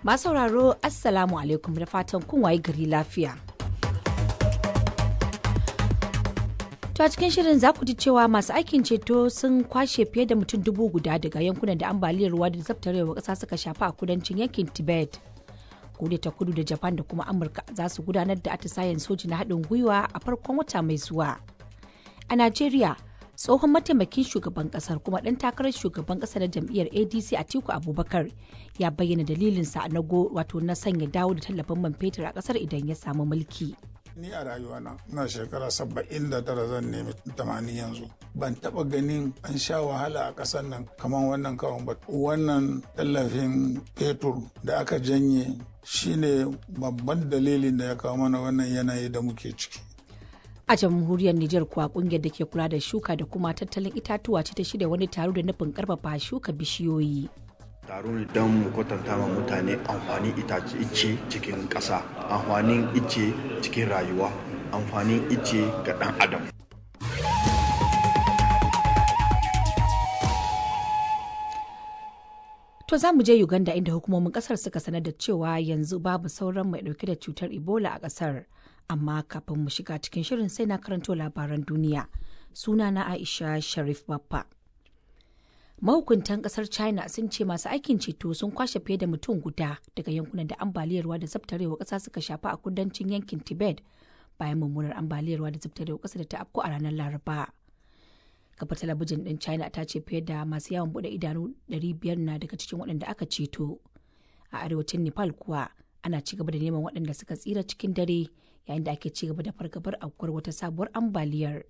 Masu sauraro, Assalamu alaikum, da fatan kun wayi gari lafiya. To, a cikin shirin za ku ji cewa masu aikin ceto sun kwashe fiye da mutum 1000 daga yankunan da ambaliyar ruwa da zabtarewar ƙasa suka shafa a kudancin yankin Tibet. Koriya ta Kudu da Japan da kuma Amurka za su gudanar da atisayen soji na haɗin gwiwa a farkon wata mai zuwa. A Najeriya, tsohon mataimakin shugaban kasar kuma ɗan takarar shugaban ƙasa na jam'iyyar ADC, Atiku Abubakar, ya bayyana dalilinsa na go wato na sanya dawo da tallafin man fetur a ƙasar idan ya samu mulki. Ni a rayuwana ina shekara 79, zan nemi 80 yanzu. Ban taɓa ganin an sha wahala a ƙasar nan kamar wannan kawon ba. Wannan tallafin fetur da aka janye shine babban dalilin da ya kawo mana wannan yanayi da muke ciki. A jamhuriyar Nijar kuwa, kungiyar da ke kula da shuka da kuma tattalin itatuwa ce ta shirya wani taro da nufin karfafa shuka bishiyoyi. Taro ne don mu kwatanta ma mutane amfanin itace, ice cikin ƙasa, amfanin ice cikin rayuwa, amfanin ice ga ɗan adam. To, za mu je Uganda, inda hukumomin kasar suka sanar da cewa yanzu babu sauran mai dauke da cutar Ebola a kasar. Amma kafin mu shiga cikin shirin, sai na karanto labaran duniya. Suna na Aisha Sharif Baffa. Mahukuntan kasar China sun ce masu aikin ceto sun kwashe fiye da mutum guda daga yankunan da ambaliyar ruwa da zabtarewa kasa suka shafa a kudancin yankin Tibet bayan mummunar ambaliyar ruwa da zabtarewa kasa da ta afku a ranar Laraba. Kafar talabijin din China ta ce fiye da masu yawon bude idanu 500 na daga cikin waɗanda aka ceto. A arewacin Nepal kuwa, ana ci gaba da neman waɗanda suka tsira cikin dare yayin da ake ci gaba da fargabar aukuwar wata sabuwar ambaliyar.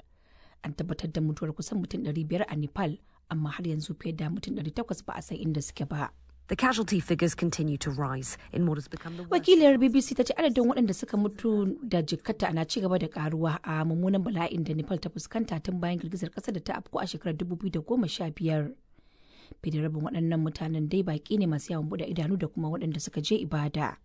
An tabbatar da mutuwar kusan mutum 500 a Nepal, amma har yanzu fiye da mutum 800 ba a san inda suke ba. The casualty figures continue to rise in what has become the worst. Wakiliyar BBC ta ce adadin waɗanda suka mutu da jikkata na ci gaba da karuwa a mummunan bala'in da Nepal ta fuskanta tun bayan girgizar ƙasa da ta afku a shekarar 2015. Fiye da rabin waɗannan mutanen dai baƙi ne masu yawon buɗe idanu da kuma waɗanda suka je ibada.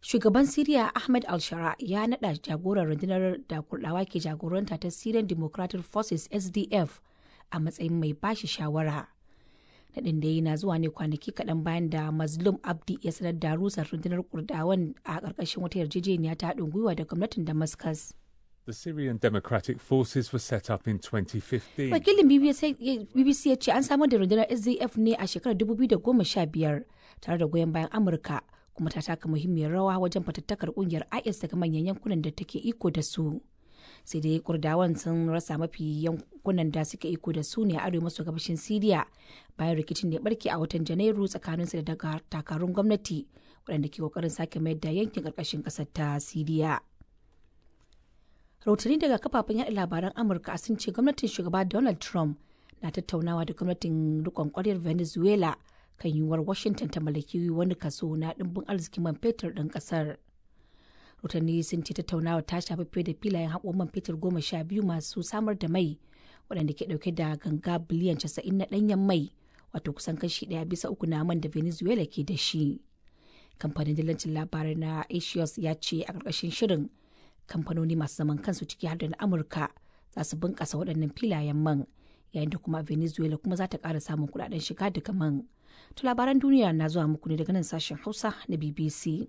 Shugaban Siriya Ahmed Al-Shara ya naɗa jagoran rundunar da Kurɗawa ke jagoranta ta Syrian Democratic Forces, SDF, a matsayin mai bashi shawara. Naɗin da na zuwa ne kwanaki kaɗan bayan da Mazlum Abdi ya sanar da rusar rundunar Kurdawan a ƙarƙashin wata yarjejeniya ta haɗin gwiwa da gwamnatin Damascus. The Syrian Democratic Forces were set up in 2015. Wakilin BBC ya ce an samar da rundunar SDF ne a shekarar 2015 tare da goyon bayan Amurka, kuma ta taka muhimmiyar rawa wajen fatattakar kungiyar IS daga manyan yankunan da take iko da su. Sai dai Kurdawan sun rasa mafi yankunan da suke iko da su ne a arewa maso gabashin Siriya bayan rikicin da ya barke a watan Janairu tsakaninsu da dakarun gwamnati waɗanda ke kokarin sake mayar da yankin ƙarƙashin ƙasar ta Siriya. Rahotanni daga kafafen yaɗa labaran Amurka sun ce gwamnatin shugaba Donald Trump na tattaunawa da gwamnatin rikon kwaryar Venezuela kan yiwuwar Washington ta mallaki wani kaso na ɗimbin arzikin man fetur ɗin ƙasar. Rahotanni sun ce tattaunawa ta shafi fiye da filayen haƙo man fetur 12 masu samar da mai waɗanda ke ɗauke da ganga biliyan 90 na ɗanyen mai, wato kusan kashi ɗaya bisa uku na man da Venezuela ke da shi. Kamfanin dillancin labarai na Axios ya ce a ƙarƙashin shirin, kamfanoni masu zaman kansu, ciki har da na Amurka, za su bunƙasa waɗannan filayen man, yayin da kuma Venezuela kuma za ta ƙara samun kuɗaɗen shiga daga man. To, labaran duniya na zuwa muku ne daga nan sashen Hausa na BBC.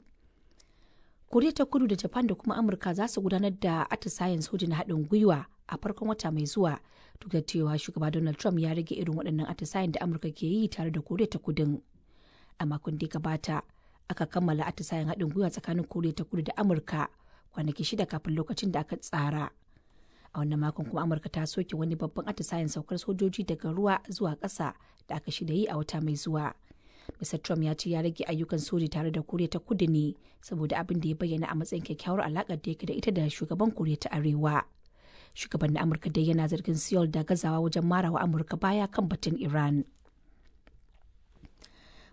Koriya ta Kudu da Japan da kuma Amurka za su gudanar da atisayen soji na haɗin gwiwa a farkon wata mai zuwa, duk da cewa shugaba Donald Trump ya rage irin waɗannan atisayen da Amurka ke yi tare da Koriya ta Kudun. A makon da ya gabata aka kammala atisayen haɗin gwiwa tsakanin Koriya ta Kudu da Amurka, kwanaki 6 kafin lokacin da aka tsara. A wannan makon kuma, Amurka ta soke wani babban atisayen saukar sojoji daga ruwa zuwa ƙasa da aka shirya yi a wata mai zuwa. Mr. Trump ya ce ya rage ayyukan soji tare da Koriya ta Kudu ne saboda abin da ya bayyana a matsayin kyakkyawar alaƙar da yake da ita da shugaban Koriya ta Arewa. Shugaban na Amurka dai yana zargin Seoul da gazawa wajen marawa Amurka baya kan batun Iran.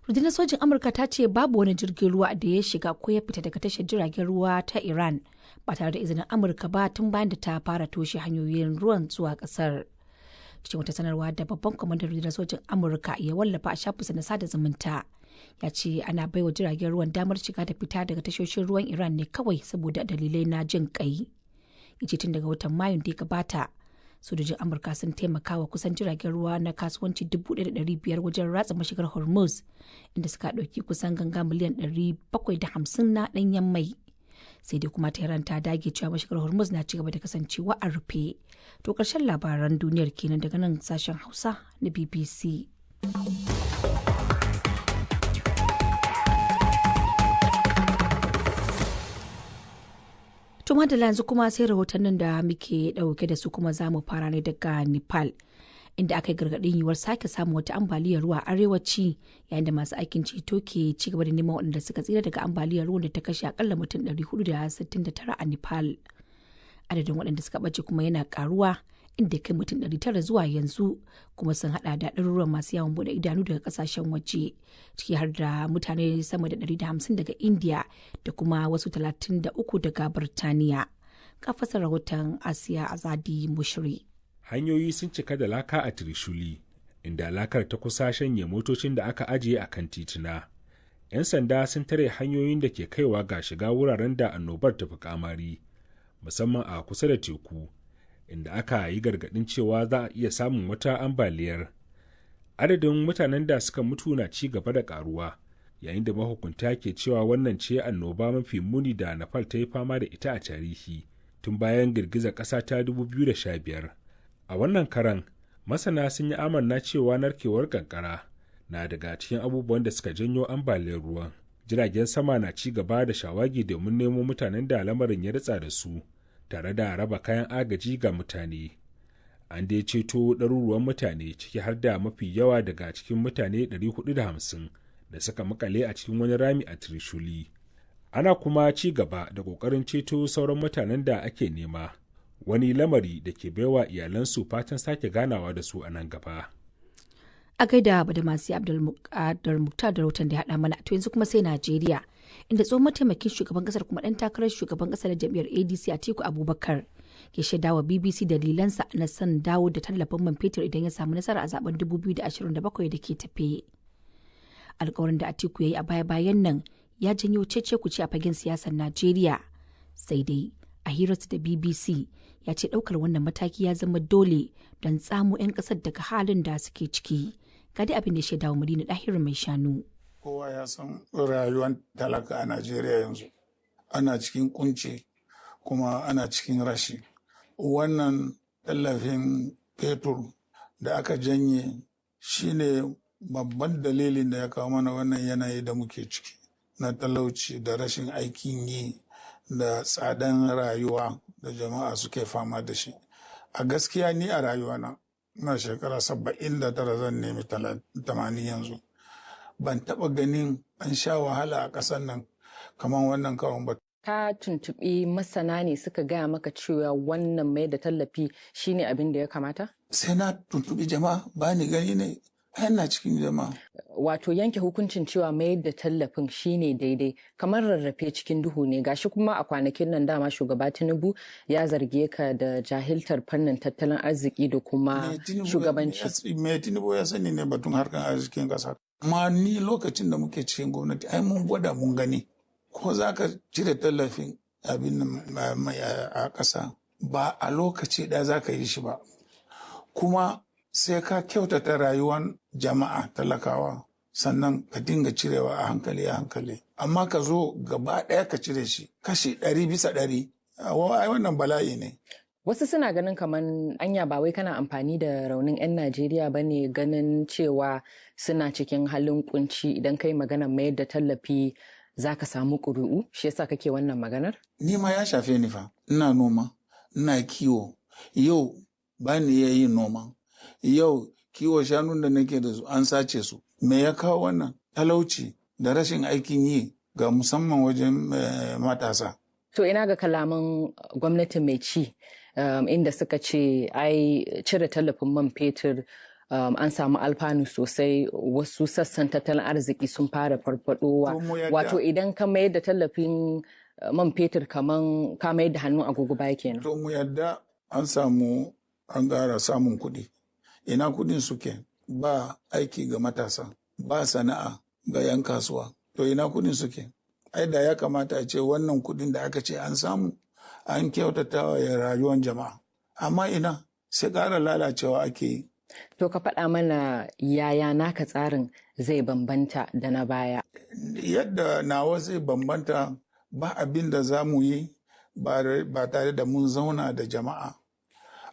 Rundunar sojin Amurka ta ce babu wani jirgin ruwa da ya shiga ko ya fita daga tashar jiragen ruwa ta Iran ba tare da izinin Amurka ba tun bayan da ta fara toshe hanyoyin ruwan zuwa kasar. Cikin wata sanarwa da babban kwamandan rundunar sojin Amurka ya wallafa a shafinsa na sada zumunta, ya ce ana baiwa jiragen ruwan damar shiga da fita daga tashoshin ruwan Iran ne kawai saboda dalilai na jin kai. Ya ce tun daga watan Mayun da ya gabata, Sojojin Amurka sun taimaka wa kusan jiragen ruwa na kasuwanci 1,500 wajen ratsa mashigar Hormuz, inda suka ɗauki kusan ganga miliyan 750 na ɗanyen mai. Sai dai kuma Tehran ta dage cewa mashigar Hormuz na cigaba da kasancewa a rufe. To ƙarshen labaran duniyar kenan daga nan sashen Hausa na BBC. To madalla, yanzu kuma sai rahotannin da muke dauke da su, kuma za mu fara ne daga Nepal, inda aka yi gargaɗin yiwuwar sake samun wata ambaliyar ruwa a arewaci, yayin da masu aikin ceto ke ci gaba da neman waɗanda suka tsira daga ambaliyar ruwan da ta kashe akalla mutum 469 a Nepal. Adadin waɗanda suka ɓace kuma yana karuwa, inda kai mutum 900 zuwa yanzu, kuma sun hada da ɗaruruwan masu yawon bude idanu daga kasashen waje, ciki har da mutane sama da 150 daga India da kuma wasu 33 daga Birtaniya. Kafasar rahoton Asiya Azadi Mushri. Hanyoyi sun cika da laka a Trishuli, inda lakar ta kusa shanye motocin da aka ajiye a kan tituna. 'Yan sanda sun tare hanyoyin da ke kaiwa ga shiga wuraren da annobar ta fi kamari, musamman a kusa da teku, inda aka yi gargaɗin cewa za a iya samun wata ambaliyar. Adadin mutanen da suka mutu na ci gaba da karuwa, yayin da mahukunta ke cewa wannan ce annoba mafi muni da Nepal ta yi fama da ita a tarihi tun bayan girgizar ƙasa ta 2015. A wannan karan, masana sun yi amanna cewa narkewar kankara na daga cikin abubuwan da suka janyo ambaliyar ruwan. Jiragen sama na ci gaba da shawagi domin nemo mutanen da lamarin ya ritsa da su, tare da raba kayan agaji ga mutane. An dai ceto ɗaruruwan mutane, ciki har da mafi yawa daga cikin mutane 450 da suka makale a cikin wani rami a Trishuli. Ana kuma ci gaba da ƙoƙarin ceto sauran mutanen da ake nema, wani lamari da ke baiwa iyalansu fatan sake ganawa da su a nan gaba. A gaida da masu Abdul Muktar da rahoton da ya haɗa mana. To yanzu kuma sai Najeriya, inda tsohon mataimakin shugaban kasar kuma ɗan takarar shugaban kasar jam'iyyar ADC Atiku Abubakar ke shaidawa BBC dalilansa na son dawo da tallafin man fetur idan ya samu nasara a zaben 2027 da ke tafe. Alkawarin da Atiku ya yi a baya-bayan nan ya janyo cece kuce a fagen siyasar Najeriya. Sai dai a hirarsa da BBC ya ce ɗaukar wannan mataki ya zama dole don tsamo 'yan ƙasar daga halin da suke ciki. Ga dai abin da ya shaidawa Madina Ɗahiru Mai Shanu. Kowa ya san rayuwar talaka a Najeriya yanzu. Ana cikin kunci kuma ana cikin rashi. Wannan tallafin fetur da aka janye shine babban dalilin da ya kawo mana wannan yanayi da muke ciki na talauci da rashin aikin yi da tsadan rayuwa da jama'a suke fama da shi. A gaskiya ni a rayuwana, na shekara 79 zan nemi 80 yanzu, ban taɓa ganin an sha wahala a ƙasar nan kamar wannan karon ba. Ka tuntuɓi masana ne suka gaya maka cewa wannan mai da tallafi shine abin da ya kamata? Sai na tuntuɓi jama'a? Ba ni gani ne, ai na cikin jama'a. Wato yanke hukuncin cewa mayar da tallafin shine daidai kamar rarrafe cikin duhu ne. Gashi kuma a kwanakin nan dama shugaba Tinubu ya zarge ka da jahiltar fannin tattalin arziki da kuma shugabanci. Me Tinubu ya sani ne batun harkar arzikin ƙasa? Amma ni lokacin da muke cikin gwamnati ai mun gwada mun gani, ko za ka cire tallafin abin mai a ƙasa, ba a lokaci ɗaya za ka yi shi ba, kuma sai ka kyautata rayuwar jama'a talakawa, sannan ka dinga cirewa a hankali a hankali. Amma ka zo gaba ɗaya ka cire shi 100%, ai wannan bala'i ne. Wasu suna ganin kamar anya ba wai kana amfani da raunin 'yan Najeriya ba ne, ganin cewa suna cikin halin kunci, idan kai magana mayar da tallafi za ka samu ƙuri'u, shi yasa kake wannan maganar? Ni ma ya shafe ni fa. Ina noma, ina kiwo. Yau ba ni iya yin noma. Yau kiwo shanun da nake da su an sace su. Me ya kawo wannan? Talauci da rashin aikin yi ga musamman wajen matasa. To ina ga kalaman gwamnati mai ci, inda suka ce ai cire tallafin man fetur an samu alfanu sosai, wasu sassan tattalin arziki sun fara farfadowa. Wato idan ka mayar da tallafin man fetur kaman ka mayar da hannun agogo baya kenan. To mu yadda an samu, an ƙara samun kuɗi. Ina kuɗin suke? Ba aiki ga matasa, ba sana'a ga 'yan kasuwa. To ina kuɗin suke? Ai da ya kamata a ce wannan kuɗin da aka ce an samu, an kyautata wa rayuwar jama'a. Amma ina Sai ƙara lalacewa ake yi. To ka faɗa mana yaya naka tsarin zai bambanta da na baya. Yadda nawa zai bambanta, ba abin da za mu yi ba tare da mun zauna da jama'a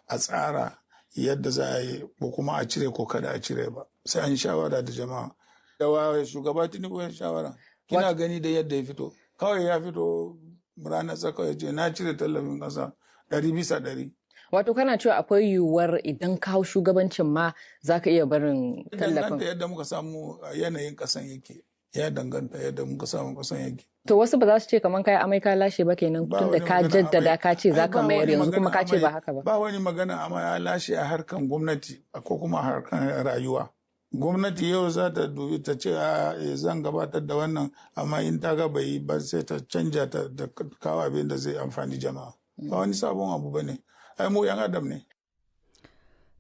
a tsara yadda za a yi ko kuma a cire ko kada a cire ba. Sai an shawara da jama'a. Da wa shugaba Tinubu ya shawara? Kina gani da yadda ya fito. Kawai ya fito ranar tsaka ya ce na cire tallafin ƙasa 100%. Wato kana cewa akwai yiwuwar idan ka hau shugabancin ma za ka iya barin Danganta tallafin. yadda muka samu yanayin ƙasan yake. Ya danganta yadda muka samu ƙasan yake. To wasu ba za su ce kamar kai amai ka lashe ba kenan, Ba tun da wani ka magana jaddada amai. ka ce za Ai, ka ba mayar wani yanzu kuma magana ka ce ba amai. haka ba. Ba wani magana amai ya lashe a harkan gwamnati ko kuma a harkan rayuwa. Gwamnati yau za ta dubi ta ce a zan gabatar da wannan, amma in ta ga bai yi ba sai ta canja ta da kawo abin da zai amfani jama'a. Ba wani sabon abu ba ne. Ai mu 'yan adam ne.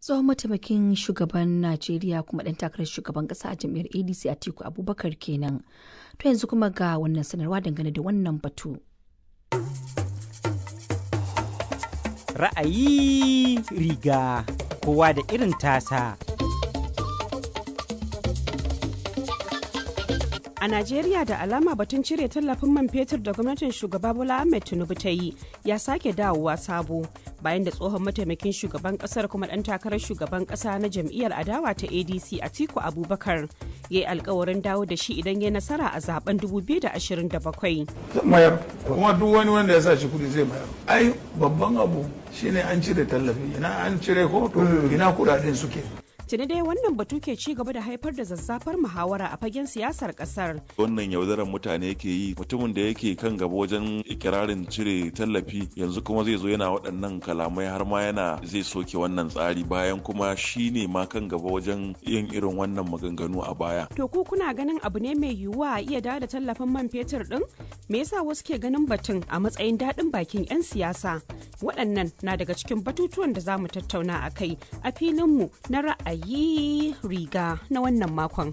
Tsohon mataimakin shugaban Najeriya kuma ɗan takarar shugaban ƙasa a jam'iyyar ADC, Atiku Abubakar kenan. To yanzu kuma ga wannan sanarwa dangane da wannan batu. Ra'ayi riga kowa da irin tasa. A Najeriya, da alama batun cire tallafin man fetur da gwamnatin shugaba Bola Ahmed Tinubu ta yi ya sake dawowa sabo bayan da tsohon mataimakin shugaban kasar kuma dan takarar shugaban kasa na jam'iyyar adawa ta ADC, Atiku Abubakar, ya yi alkawarin dawo da shi idan ya nasara a zaben 2027. Zan mayar, kuma duk wani wanda ya sa shi kudi zai mayar. Ai babban abu shine an cire tallafi, ina an cire hoto, ina kudaden suke? Tuni dai wannan batu ke ci gaba da haifar da zazzafar muhawara a fagen siyasar kasar. Wannan yaudarar mutane yake yi. Mutumin da yake kan gaba wajen ikirarin cire tallafi, yanzu kuma zai zo yana waɗannan kalamai, har ma yana zai soke wannan tsari, bayan kuma shi ne ma kan gaba wajen yin irin wannan maganganu a baya. To ku kuna ganin abu ne mai yiwuwa a iya dawo da tallafin man fetur din? Me yasa wasu ke ganin batun a matsayin daɗin bakin 'yan siyasa? Waɗannan na daga cikin batutuwan da za mu tattauna a kai a filinmu na ra'ayi riga na wannan makon.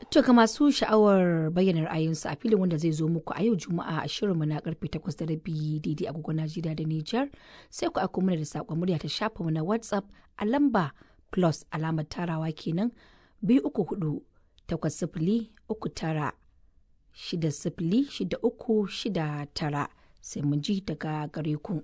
To ga masu sha'awar bayyana ra'ayinsu a filin wanda zai zo muku a yau Juma'a a shirinmu na karfe 8:30 daidai agogon Najeriya da Nijar, sai ku aiko mana da saƙon murya ta shafinmu na WhatsApp a lamba plus alamar tarawa kenan 234 80 39 60 63 69, sai mun ji daga gare ku.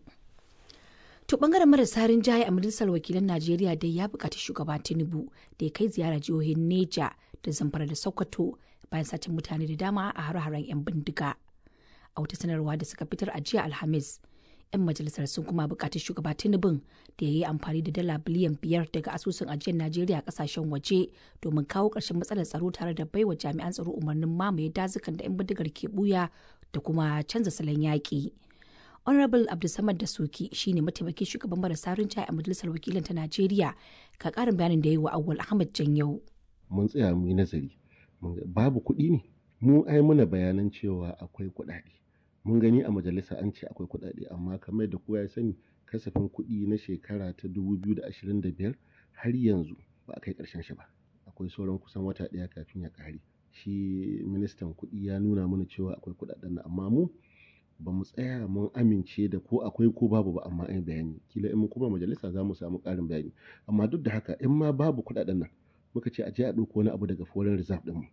To bangaren marasa rinjaye a Majalisar Wakilan Najeriya dai ya buƙaci shugaba Tinubu da ya kai ziyara jihohin Neja da Zamfara da Sokoto bayan sace mutane da dama a hare-haren 'yan bindiga. A wata sanarwa da suka fitar a jiya Alhamis, 'yan majalisar sun kuma buƙaci shugaba Tinubu da ya yi amfani da dala biliyan 5 daga asusun ajiyar Najeriya a ƙasashen waje domin kawo ƙarshen matsalar tsaro, tare da baiwa jami'an tsaro umarnin mamaye dazukan da 'yan bindigar ke buya da kuma canza salon yaƙi. Honorable Abdulsamad Dasuki shine mataimakin shugaban marasa rinjaye a Majalisar Wakilan ta Najeriya, ka karin bayanin da ya yi wa Awwal Ahmad Janyau. Mun tsaya mu yi nazari, mun ga babu kuɗi ne. Mu ai muna bayanan cewa akwai kuɗaɗe. Mun gani a majalisa an ce akwai kuɗaɗe, amma kamar yadda kowa ya sani, kasafin kuɗi na shekara ta 2025 har yanzu ba a kai ƙarshen shi ba. Akwai sauran kusan wata ɗaya kafin ya ƙare. Shi ministan kuɗi ya nuna mana cewa akwai kuɗaɗen nan, amma mu ba mu tsaya mun amince da ko akwai ko babu ba, amma an yi bayani. Kila in mun koma majalisa za mu samu ƙarin bayani. Amma duk da haka, in ma babu kuɗaɗen nan, muka ce a je a ɗauko wani abu daga foreign reserve ɗinmu.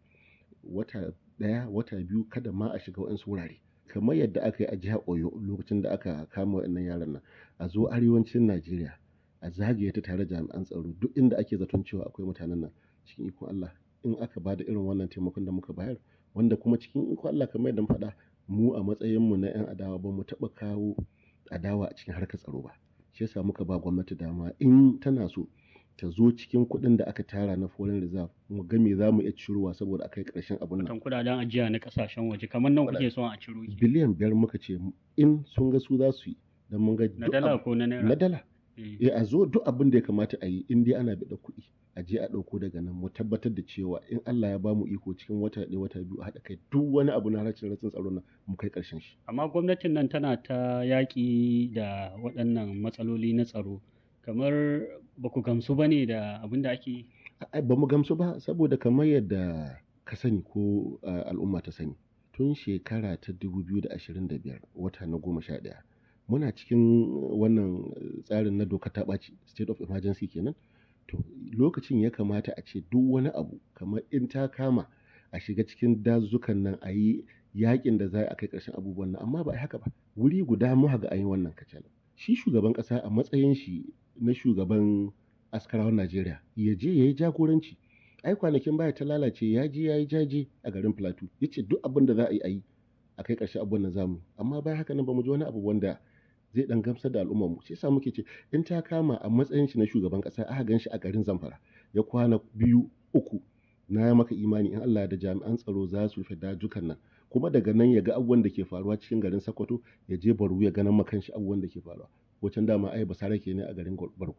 Wata ɗaya, wata biyu, kada ma a shiga waɗansu wurare. Kamar yadda aka yi a jihar Oyo lokacin da aka kama waɗannan yaran nan, a zo arewacin Najeriya a zagaye ta tare jami'an tsaro duk inda ake zaton cewa akwai mutanen nan. Cikin ikon Allah, in aka ba da irin wannan taimakon da muka bayar, wanda kuma cikin ikon Allah, kamar yadda faɗa, mu a matsayinmu na 'yan adawa ba mu taɓa kawo adawa a cikin harkar tsaro ba. Shi yasa muka ba gwamnati dama in tana so ta zo cikin kuɗin da aka tara na foreign reserve, mu ga me za mu iya cirowa saboda a kai ƙarshen abun nan. Watan kudaden ajiya na kasashen waje, kamar nan kuke son a ciro ki? Biliyan 5 muka ce in sun ga su za su yi, don mun ga Na duk dala ko na naira? Na dala. Eh, a zo duk abin da ya kamata a yi, in dai ana biɗa kuɗi, a je a ɗauko daga nan, mu tabbatar da cewa in Allah ya bamu iko, cikin wata ɗaya, wata biyu, a haɗa kai duk wani abu na rashin tsaro nan mu kai ƙarshen shi. Amma gwamnatin nan tana ta yaƙi da waɗannan matsaloli na tsaro, kamar ba ku gamsu ba ne da abin da ake yi? Ai ba mu gamsu ba, saboda kamar yadda ka sani ko al'umma ta sani, tun shekara ta 2025 wata na 11 Muna cikin wannan tsarin na doka ta ɓaci, state of emergency kenan. To lokacin ya kamata a ce duk wani abu kamar in ta kama a shiga cikin dazuzzukan nan a yi yakin da za a kai ƙarshen abubuwan nan, amma ba a yi haka ba. Wuri guda muka ga an yi wannan kacalan. Shi shugaban ƙasa a matsayin shi na shugaban askarawan Najeriya ya je ya yi jagoranci. Ai kwanakin baya ta lalace, ya je ya yi jaje a garin Plateau, ya ce duk abin da za a yi a yi a kai ƙarshen abubuwan nan zamu. Amma bayan haka nan ba mu ji wani abu wanda zai dan gamsar da al'ummar mu. Shi yasa muke ce in ta kama a matsayin shi na shugaban ƙasa aka gan shi a garin Zamfara ya kwana 2, 3, na yi maka imani in Allah da jami'an tsaro za su rufe dajukan nan. Kuma daga nan ya ga abubuwan da ke faruwa cikin garin Sokoto, ya je Bargu ya ganin ma kanshi abubuwan da ke faruwa. Wacan dama ai basarake ne a garin Bargu.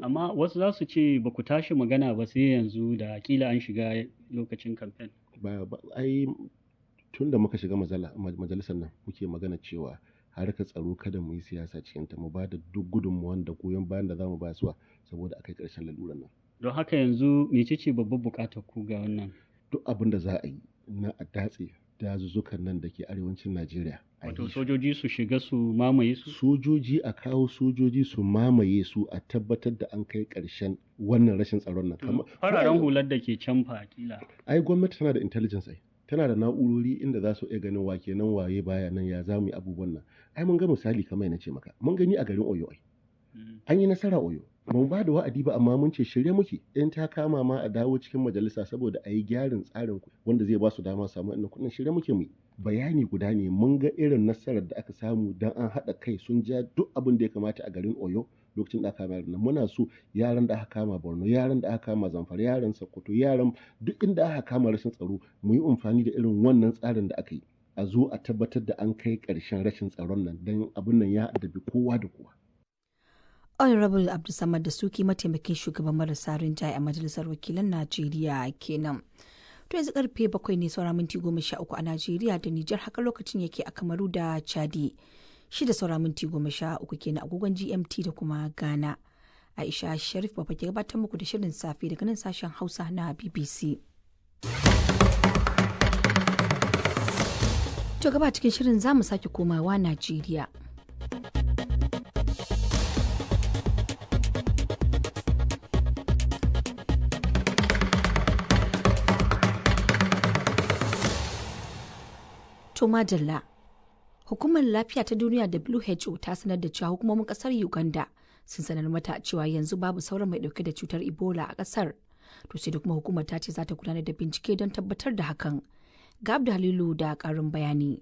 Amma wasu za su ce ba ku tashi magana ba sai yanzu da kila an shiga lokacin kamfen. Ba, ai tun da muka shiga majalisar nan muke magana cewa harkar tsaro kada mu yi siyasa cikin ta, mu ba da duk gudunmuwan da goyon bayan da za mu ba suwa saboda a kai ƙarshen laluran nan. Don haka yanzu mecece babbar buƙatar ku ga wannan? Duk abin da za a yi na a datse dazuzzukan nan da ke arewacin Najeriya. Wato sojoji su shiga su mamaye su? Sojoji, a kawo sojoji su mamaye su, a tabbatar da an kai ƙarshen wannan rashin tsaron nan. Fararen hular da ke can fa kila. Ai gwamnati tana da intelligence ai. Tana da na'urori inda za su iya ganin wa kenan waye baya nan, ya za mu yi abubuwan nan. Ai mun ga misali kamar na ce maka. Mun gani a garin Oyo ai. An yi nasara Oyo. Ba mu ba da wa'adi ba amma mun ce shirye muke in ta kama ma a dawo cikin majalisa saboda a yi gyaran tsarin wanda zai ba su dama samu wannan kuɗin, shirye muke mu. Bayani guda ne, mun ga irin nasarar da aka samu dan an haɗa kai sun ja duk abin da ya kamata a garin Oyo lokacin da aka kama yaran nan. Muna so yaran da aka kama Borno, yaran da aka kama Zamfara, yaran Sokoto, yaran duk inda aka kama rashin tsaro, mu yi amfani da irin wannan tsarin da aka yi. A zo a tabbatar da an kai ƙarshen rashin tsaron nan don abin nan ya addabi kowa da kowa. Honorable Abdulsamad da Suki, mataimakin shugaban marasa rinjaye a Majalisar Wakilan Najeriya kenan. To yanzu karfe 7 ne saura minti 13 a Najeriya da Nijar, haka lokacin yake a Kamaru da Chadi. 6 saura minti 13 kenan agogon GMT da kuma Ghana. Aisha Sharif Baba ke gabatar muku da shirin safe daga nan sashen Hausa na BBC. To gaba cikin shirin za mu sake komawa Najeriya. To madalla. Hukumar Lafiya ta Duniya WHO ta sanar da cewa hukumomin kasar Uganda sun sanar mata cewa yanzu babu sauran mai dauke da cutar Ebola a kasar. To sai da kuma hukumar ta ce za ta gudanar da bincike don tabbatar da hakan. Ga Abdu Halilu da karin bayani.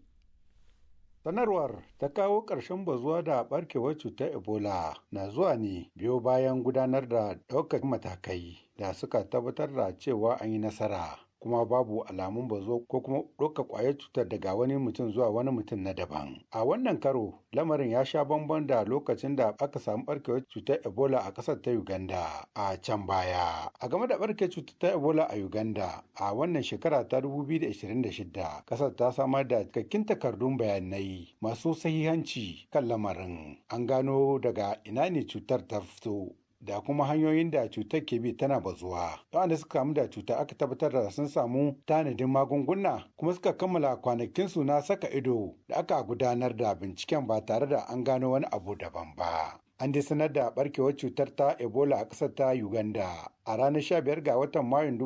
Sanarwar ta kawo ƙarshen bazuwa da barkewar cutar Ebola na zuwa ne biyo bayan gudanar da ɗaukar matakai da suka tabbatar da cewa an yi nasara, kuma babu alamun bazo ko kuma ɗauka ƙwayar cutar daga wani mutum zuwa wani mutum na daban. A wannan karo, lamarin ya sha bamban da lokacin da aka samu ɓarkewar cutar Ebola a ƙasar ta Uganda a can baya. A game da ɓarkewar cutar ta Ebola a Uganda a wannan shekara ta 2026, ƙasar ta samar da cikakkun takardun bayanai masu sahihanci kan lamarin. An gano daga ina ne cutar ta fito, da kuma hanyoyin da cutar ke bi tana bazuwa. Waɗanda suka kamu da cuta aka tabbatar da sun samu tanadin magunguna kuma suka kammala kwanakinsu na saka ido da aka gudanar da binciken ba tare da an gano wani abu daban ba. An dai sanar da barkewar cutar ta Ebola a ƙasar ta Uganda a ranar 15 ga watan Mayun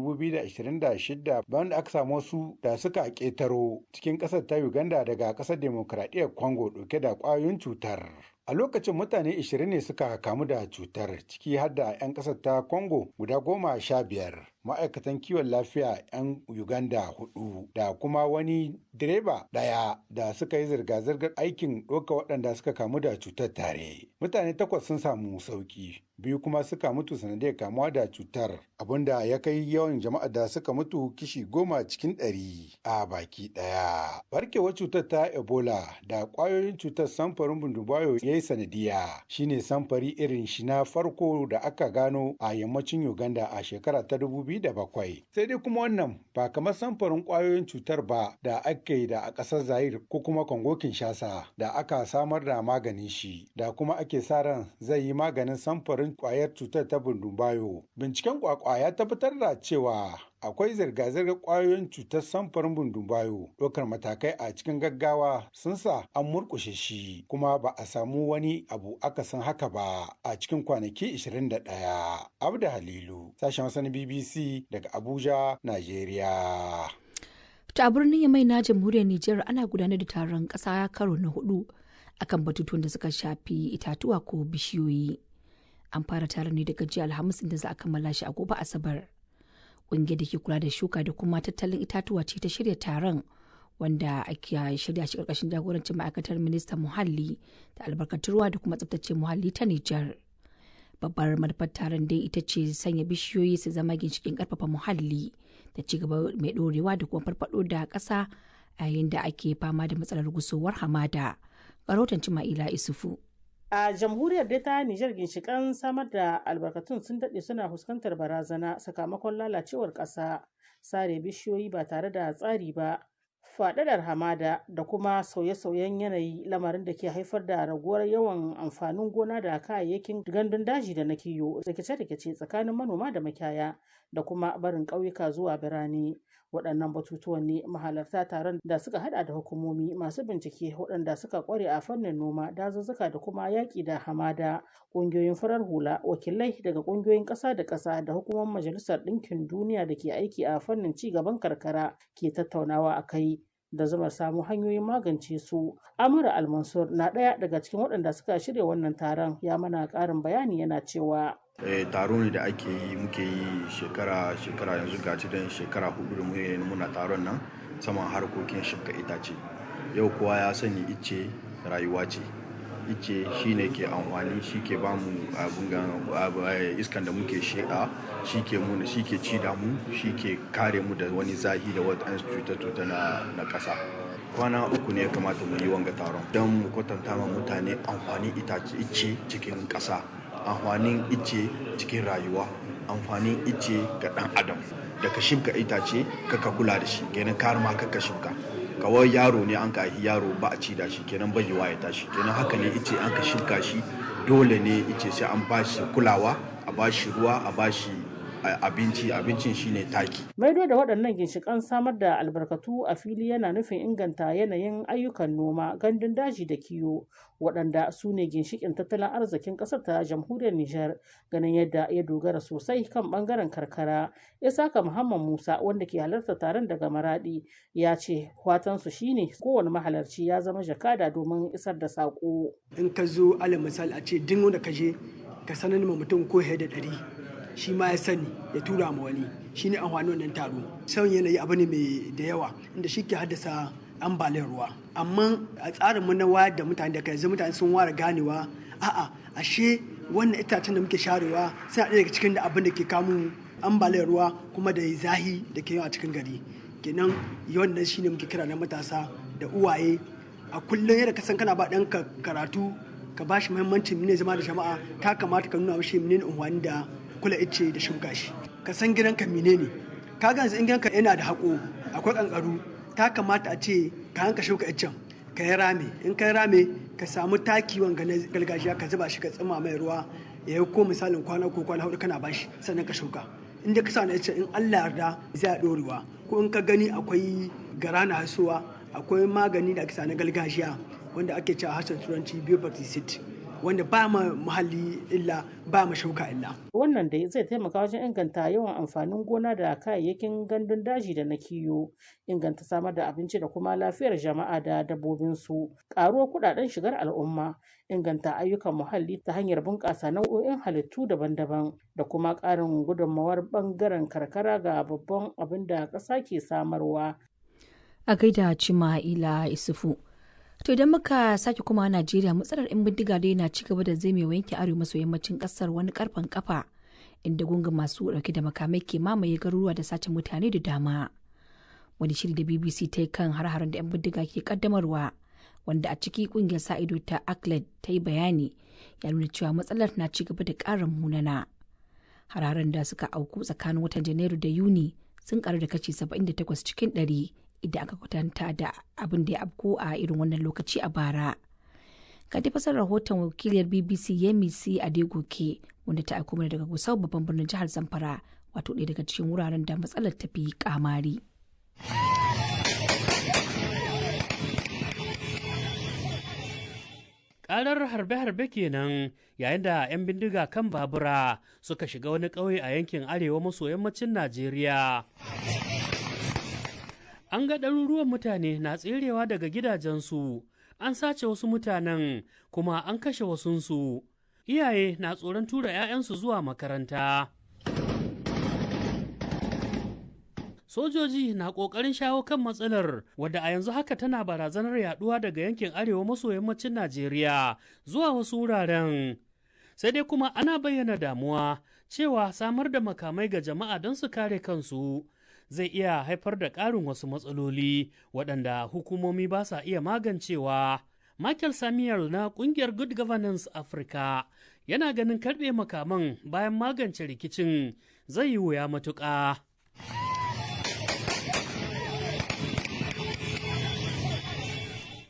2026, bayan da aka samu wasu da suka ƙetaro cikin ƙasar ta Uganda daga ƙasar Demokradiyyar Congo ɗauke da ƙwayoyin cutar. A lokacin mutane 20 ne suka kamu da cutar, ciki har da 'yan ƙasar ta Congo guda 15, ma'aikatan kiwon lafiya 'yan Uganda hudu da kuma wani direba ɗaya da suka yi zirga-zirgar aikin ɗauka waɗanda suka kamu da cutar tare. Mutane takwas sun samu sauki, biyu kuma suka mutu sanadiyar kamuwa da cutar, abinda ya kai yawan jama'a da suka mutu kishi 10 cikin 100 a baki ɗaya. Barkewar cutar ta Ebola da ƙwayoyin cutar samfarin Bundibugyo ya yi sanadiya shine samfari irin shi na farko da aka gano a yammacin Uganda a shekara ta 2007. Sai dai kuma wannan ba kamar samfarin ƙwayoyin cutar ba da ake da a ƙasar Zaire ko kuma Congo Kinshasa da aka samar da maganin shi, da kuma ake sa ran zai yi maganin samfarin ƙwayar cutar ta Bundibugyo. Binciken kwakwa ya tabbatar da cewa akwai zirga-zirgar ƙwayoyin cutar samfurin bundumbayo. Ɗaukar matakai a cikin gaggawa sun sa an murƙushe shi kuma ba a samu wani abu akasin haka ba a cikin kwanaki 21. Abda Halilu, sashen Hausa na BBC daga Abuja, Najeriya. To a birnin Yamai na jamhuriyar Nijar ana gudanar da taron ƙasa karo na hudu akan batutuwan da suka shafi itatuwa ko bishiyoyi. An fara taron ne daga jiya Alhamis inda za a kammala shi a gobe Asabar. Ƙungiyar da ke kula da shuka da kuma tattalin itatuwa ce ta shirya taron wanda ake shirya shi ƙarƙashin jagorancin ma'aikatar ministan muhalli da albarkatun ruwa da kuma tsaftace muhalli ta Nijar. Babbar manufar taron dai ita ce sanya bishiyoyi su zama ginshiƙin ƙarfafa muhalli da ci gaba mai ɗorewa da kuma farfaɗo da ƙasa a yayin da ake fama da matsalar gusowar hamada. Rahoton Cima'ila Isufu. A jamhuriyar dai ta Nijar ginshiƙan samar da albarkatun sun daɗe suna fuskantar barazana sakamakon lalacewar ƙasa, sare bishiyoyi ba tare da tsari ba, faɗaɗar hamada da kuma sauye-sauyen yanayi lamarin da ke haifar da raguwar yawan amfanin gona da kayayyakin gandun daji da na kiwo, rikice-rikice tsakanin manoma da makiyaya da kuma barin ƙauyuka zuwa birane. Waɗannan batutuwan ne mahalarta taron da suka hada da hukumomi masu bincike waɗanda suka ƙware a fannin noma, dazuzzuka da kuma yaƙi da hamada, ƙungiyoyin farar hula, wakilai daga ƙungiyoyin ƙasa da ƙasa da hukumomin Majalisar Ɗinkin Duniya da ke aiki a fannin ci gaban karkara ke tattaunawa a kai da zumar samu hanyoyin magance su. Amura Almansur na ɗaya daga cikin waɗanda suka shirya wannan taron ya mana ƙarin bayani yana cewa. Taro ne da ake yi muke yi shekara-shekara yanzu ga don shekara 4 da muke muna taron nan saman harkokin shuka itace. Yau kowa ya sani ice rayuwa ce. Ice shi ne ke amfani, shi ke ba mu iskan da muke sheƙa, shi ke muna, shi ke ci da mu, shi ke kare mu da wani zahi da waɗansu cuta-cuta na ƙasa. Kwana 3 ne ya kamata mu yi wanga taron don mu kwatanta ma mutane amfanin itace ice cikin ƙasa, amfanin ice cikin rayuwa, amfanin ice ga ɗan adam. Da ka shibka itace kaka kula da shi, kenan kar ma kaka shibka. Kawai yaro ne an ka haihi yaro ba a ci da shi kenan bai yiwa ya tashi. Kenan haka ne ice an ka shibka shi dole ne ice sai an ba shi kulawa, a ba shi ruwa, a ba shi abinci, abincin shine taki. Maido da waɗannan ginshiƙan samar da albarkatu a fili yana nufin inganta yanayin ayyukan noma, gandun daji da kiwo, waɗanda su ne ginshiƙin tattalin arzikin ƙasar ta jamhuriyar Nijar, ganin yadda ya dogara sosai kan ɓangaren karkara. Isaka Muhammad Musa, wanda ke halartar taron daga Maraɗi, ya ce fatansu shine kowane mahalarci ya zama jakada domin isar da saƙo. In ka zo alal misali a ce duk wanda ka je ka sanar ma mutum ko da 100 shi ma ya sani ya tura ma wani, shi ne amfanin wannan taro. Sauyin yanayi abu ne mai da yawa inda shi ke haddasa ambaliyar ruwa, amma a tsarin mu na wayar da mutane da kai yanzu mutane sun ware ganewa, a'a ashe wannan itacen da muke sharewa suna ɗaya daga cikin da abin da ke kamu ambaliyar ruwa kuma da zahi da ke yawa cikin gari. Kenan wannan shi ne muke kira na matasa da uwaye a kullum yadda ka san kana ba ɗanka karatu ka ba shi muhimmancin mene zama da jama'a, ta kamata ka nuna mishi menene unhwani da kula ice da shuka shi. Ka san gidanka menene, ka ga yanzu in gidanka yana da haƙo akwai kankaru, ta kamata a ce ka hanka shuka icen ka yi rame, in ka yi rame ka samu taki wanga na gargajiya ka zuba shi ka tsima mai ruwa ya yi ko misalin kwana ko kwana 4 kana bashi sannan ka shuka. In dai ka sa na icen in Allah yarda zai ɗorewa. Ko in ka gani akwai gara na hasuwa, akwai magani da ake sa na gargajiya wanda ake cewa harshen turanci bioperticide, wanda ba ma muhalli illa ba ma shuka illa. Wannan dai zai taimaka wajen inganta yawan amfanin gona da kayayyakin gandun daji da na kiwo, inganta samar da abinci da kuma lafiyar jama'a da dabbobinsu, ƙaruwar kuɗaɗen shigar al'umma, inganta ayyukan muhalli ta hanyar bunƙasa nau'o'in halittu daban-daban da kuma ƙarin gudunmawar ɓangaren karkara ga babban abin da ƙasa ke samarwa. A gaida Cima'ila Isufu. To idan muka sake kuma Najeriya, matsalar 'yan bindiga dai na ci gaba da zamewa yankin arewa maso yammacin kasar wani karfan kafa inda gungun masu dauke da makamai ke mamaye garuruwa da sace mutane da dama. Wani shiri da BBC ta yi kan har-haren da 'yan bindiga ke kaddamarwa wanda a ciki kungiyar sa ido ta ACLED ta yi bayani ya nuna cewa matsalar na ci gaba da ƙara munana. Har-haren da suka auku tsakanin watan Janairu da Yuni sun karu da kashi 78 cikin 100 idan aka kwatanta da abin da ya afko a irin wannan lokaci a bara. Ga dai fasar rahoton wakiliyar BBC Yemisi Adegoke wanda ta aiko mana daga Gusau babban birnin jihar Zamfara Wato ɗaya daga cikin wuraren da matsalar ta fi kamari. Karar harbe-harbe kenan yayin da 'yan bindiga kan babura suka shiga wani ƙauye a yankin arewa maso yammacin Najeriya. An ga ɗaruruwan mutane na tserewa daga gidajensu, an sace wasu mutanen kuma an kashe wasunsu. Iyaye na tsoron tura 'ya'yansu zuwa makaranta. Sojoji na ƙoƙarin shawo kan matsalar wadda a yanzu haka tana barazanar yaduwa daga yankin arewa maso yammacin Najeriya zuwa wasu wuraren. Sai dai kuma ana bayyana damuwa cewa samar da makamai ga jama'a don su kare kansu zai iya haifar da ƙarin wasu matsaloli waɗanda hukumomi ba sa iya magancewa. Michael Samuel na ƙungiyar Good Governance Africa yana ganin karɓe makaman bayan magance rikicin zai yi wuya matuƙa.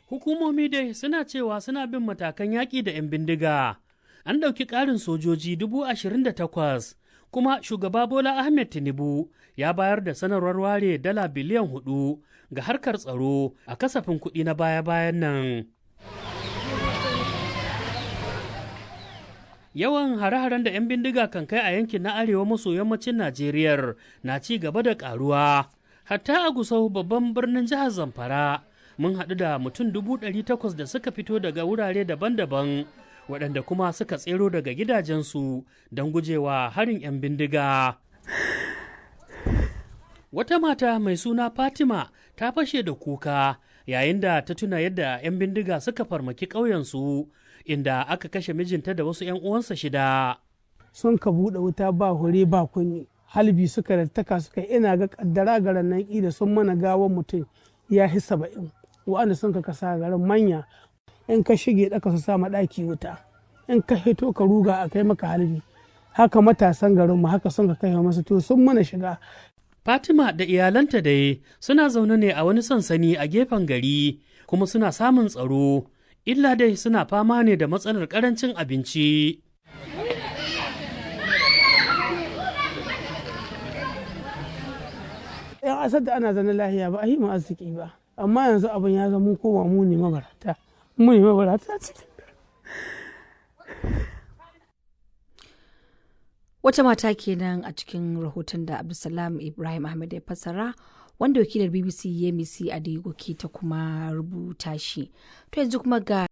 Hukumomi dai suna cewa suna bin matakan yaƙi da 'yan bindiga. An ɗauki ƙarin sojoji 28,000 kuma shugaba Bola Ahmed Tinubu ya bayar da sanarwar ware dala biliyan 4 ga harkar tsaro a kasafin kuɗi na baya-bayan nan. Yawan hare-haren da 'yan bindiga kan kai a yankin na arewa maso yammacin Najeriya na ci gaba da ƙaruwa. Hatta a Gusau, babban birnin jihar Zamfara, mun haɗu da mutum 800,000 da suka fito daga wurare daban-daban, waɗanda kuma suka tsero daga gidajensu don gujewa harin 'yan bindiga. Wata mata mai suna Fatima ta fashe da kuka yayin da ta tuna yadda 'yan bindiga suka farmaki ƙauyensu, inda aka kashe mijinta da wasu 'yan uwansa shida. Sun ka buɗe wuta ba hure ba kunni, halbi suka rattaka suka ina ga kaddara garan nan da sun mana gawan mutum ya hi 70. Wa'anda sun ka kasa garin manya, in ka shige ɗaka su sama ɗaki wuta, in ka hito ka ruga a kai maka halbi. Haka matasan garinmu haka sun ka kai masu, to sun mana shiga. Fatima da iyalanta dai suna zaune ne a wani sansani a gefen gari, kuma suna samun tsaro, illa dai suna fama ne da matsalar karancin abinci. Yan asar da ana zanen lahiya ba a yi ma arziki ba, amma yanzu abin ya zama koma mu ne mabarata, mu ne mabarata cikin. Wata mata kenan a cikin rahoton da Abdulsalam Ibrahim Ahmed ya fassara, wanda wakilar BBC Yemisi Adegoke ta kuma rubuta shi. To yanzu kuma ga